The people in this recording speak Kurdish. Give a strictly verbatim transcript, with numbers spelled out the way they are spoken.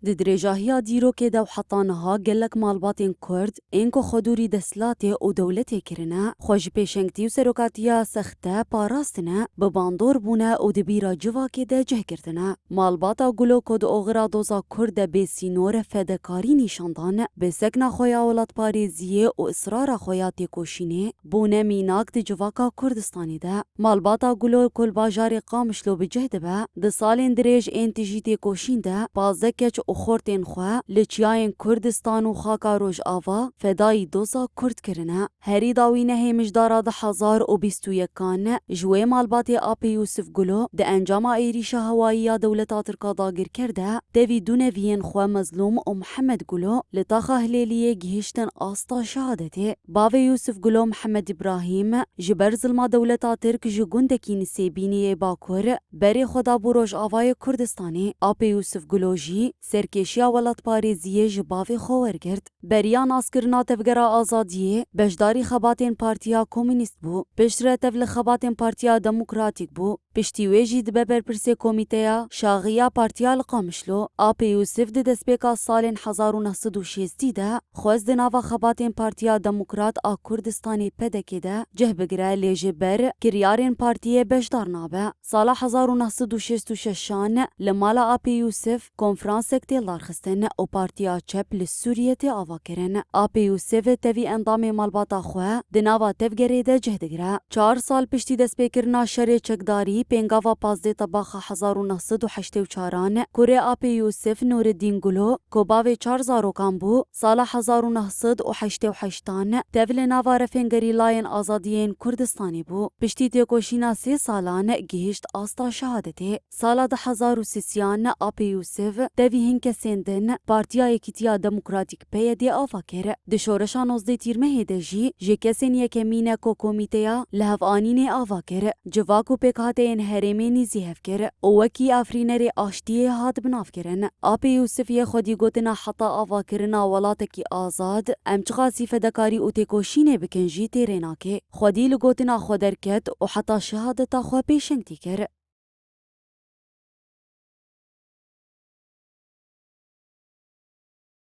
Di dirêjahiya dîrokê de û heta niha gelek malbatên Kurd ên ku xwedûrî desthilatê û dewletê kirine, xwe ji pêşengtî û serokatiya sexte parastine, bi bandor bûne û di bîra civakê de cih girtine. Malbata Gulo ku di oxira doza Kurd de bê sînor fedekarî nîşan dan, bi sekna xwe ya welatparêziyê û israra xwe ya têkoşînê bûne mînak di civaka Kurdistanê de. Malbata Gulo ku li bajarê Qamişlo bi cih dibe, di salên dirêj ên tijî têkoşîn de pazdeh keç û xortên xwe li çiyayên Kurdistan û xaka Rojava fedayî doza Kurd kirine. Herî dawî nehê mijdara du hezar û bîst û yekan ji wê malbatê Apê Yûsif Gulo di encama êrîşa hewayî ya dewleta Tirk a dagirker de tevî du neviyên xwe Mezlûm û Mihemed Gulo li taxa Hilêliyê gihiştin asta şehadetê. Bavê Yûsif Gulo Mihemed Îbrahîm ji ber zilma dewleta Tirk ji gundekî Nisêbînî yê Bakur berê xwe dabû Rojavayê Kurdistanê. Apê Yûsif Gulo jî serkêşiya welatparêziyê ji bavê xwe wergirt. Beriya naskirina Tevgera Azadiyê beşdarî xebatên Partiya Komûnîst bû. Piştre tev li xebatên Partiya Demokratîk bû. Piştî wê jî dibe berpirsê Komîteya Şaxiya Partiya li Qamişlo. Apê Yûsif di destpêka salên hezar û neh sed û şêstî de xwest di nava xebatên Partiya Demokrat a Kurdistanê P D K de cih bigire, lê ji ber kiryarên partiyê beşdar nabe. Sala hezar û neh sed û şêst û şeşan li mala Apê Yûsif konferansek tê larxistin û Partiya Çep li Sûriyê tê avakirin. Apê Yûsif tevî endamê malbata xwe di nava tevgerê de cih digire. Çar sal piştî destpêkirina şerê çekdarî, pêngava pazdeh Tebaxa hezar û neh sed û heştê û çaran, kurê Apê Yûsif Nûreddîn Gulo, ku bavê çar zarokan bû, sala hezar û neh sed û heştê û heştan tev li nava refên gerîlayên azadiyên Kurdistanê bû. Piştî têkoşîna sê salan gihişt asta şehadetê. Sala du hezar û sêyan Apê Yûsif tevî hin kesên din Partiya Yekîtiya Demokratîk, P Y D, ava kir. Di şoreşa nozdeh Tîrmehê de jî ji kesên yekemîn e ku komîteya lihevînanê ava kir. Civak û pêkhateyên herêmê nîzî hev kir û wekî afirînerê aştiyê hat binavkirin. Apê Yûsif yê xwedî gotina heta avakirina welatekî azad, em çiqasî fedekarî û têkoşînê bikin jî têrê nake. Xwedî li gotina xwe derket û heta şehadeta xwe pêşengtî kir.